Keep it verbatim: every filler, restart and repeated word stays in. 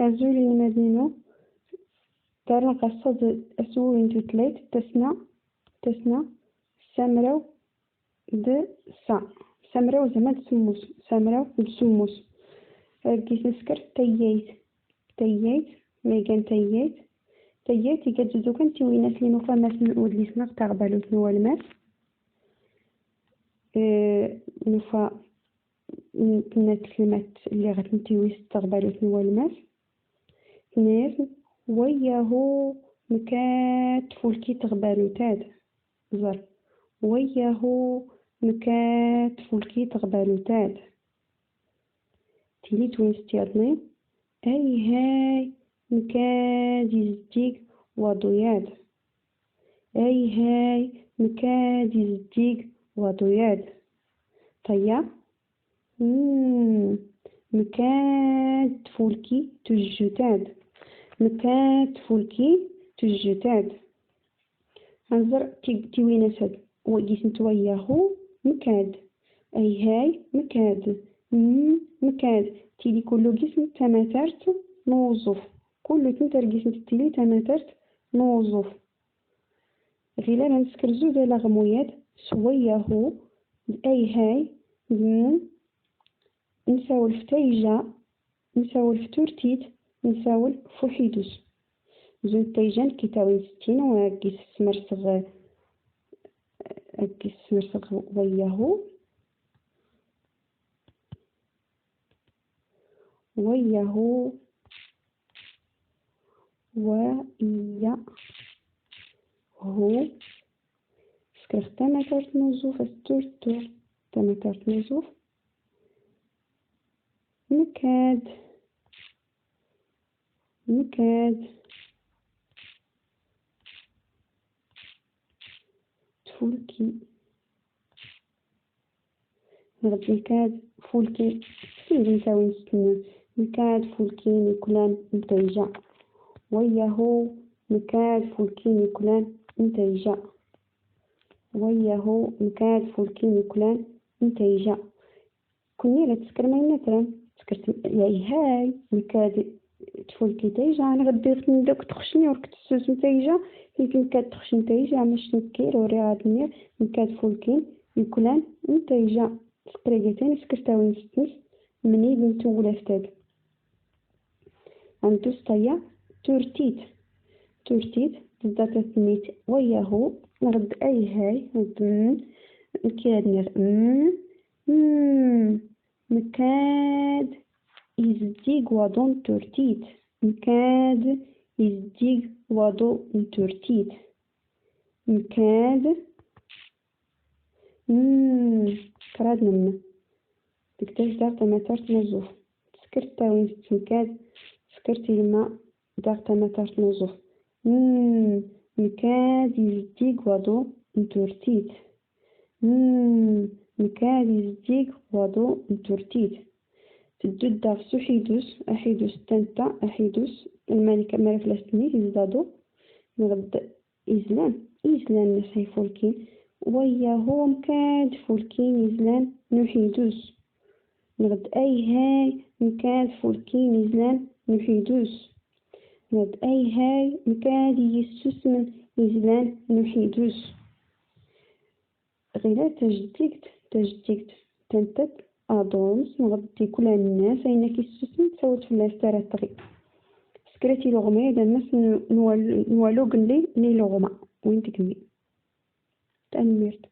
Azul inelmaden-inu. Darnɣ ɣassad aswuri n tutlayt, tasna, tasna, samraw d sa, samraw zeɛma d semmus, samraw d semmus. Ar gis neskert tayyayt, tayyayt, ma igan tayyayt, tayyayt iga d zukan tiwinas lli nufa mass n udlis neɣ taɣbalut n walmas. Eh, nufa n-, tenna tlmat lli ɣa ten-tiwi s tɣbalut n walmas. Tenna-yas: "Wayyahu, mkad tfulki tɣbalut-ad." Ẓer. "Wayyahu, mkad tfulki tɣbalut-ad." Tili twinest yaḍnin: "Ayhay, mkad izeddig waḍu-yad." "Ayhay, mkad izeddig waḍu-yad." Taya: "Mm, mkad tfulki tujjut-ad." "Mkad tfulki tujjut-ad." Anẓer ti-, tiwinas-ad. Wa-, gis-nt wayyahu, mkad. Ayhay, mkad. Mm, mkad. Tili kullu gis-nt tamatart n uẓuf. Kullu-tent ar gis-nt tili tamatart n uẓuf. Ɣilad ad nsker zud alaɣmu-yad s wayyahu d ayhay d mm, nsawel f tayja, nsawel f turtit, nsawel f uḥidus. Zun tayja nekk i tawin settin, wa gis smerseɣ, gis smerseɣ wayyahu. Wayyahu. Wayyahu. Skreɣ tamatart n uẓuf, as turtur tamatart n uẓuf. Mkad. Mkad tfulki. Neɣd mkad fulkin, sindem tawinst-nni, mkad fulkin iklan n tayja. Wayyahu, mkad fulkin iklan n tayja. Wayyahu, mkad fulkin iklan n tayja. Kunni la tskr ma inna tram, tskr ayhay, mkad tfulki tayja, neɣd diɣ tndok txucni ur ktsusm tayja, ik mkad txucn tayja, mc nkir ur iɣad nniɣ, mkad fulkin iklan n tayja. Tqrigit-in skr tawinst-ns mnid n twlaft-ad. Antus taya turtit. Turtit tẓatat-nit wayyahu, neɣd ayhay, neɣd mm, nkir nniɣ mm, mm, mkad izdig waḍu n turtit. Mkad izdig waḍu n turtit. Mkad Mm, kraḍ nmm. Deg tazdaɣt tamatart n uẓuf. Tskrt tawinst mkad, tskrt ilma daɣ tamatart n uẓuf. Mm, mkad izdig waḍu n turtit. Mm, mkad izdig waḍu n turtit. Tddu daɣ s uḥidus, aḥidus tanta, aḥidus, lmalik mara flas-nni, izdaḍu, neɣd izlan, izlan n say fulkin, wayyahu mkad fulkin izlan n uḥidus. Neɣd ayhay mkad fulkin izlan n uḥidus. Neɣd ayhay mkad iyi-ssusmen izlan n uḥidus. Ɣila tajdikt, tajdikt, tantat aḍu-ns neɣd tikla-nnes, ayen ak-issusmen tsawlt fell-as tara tɣi. Skret iluɣma-ad ammas n, n wal-, n walug n li, n iluɣma, win tgemmi. Tanemmirt.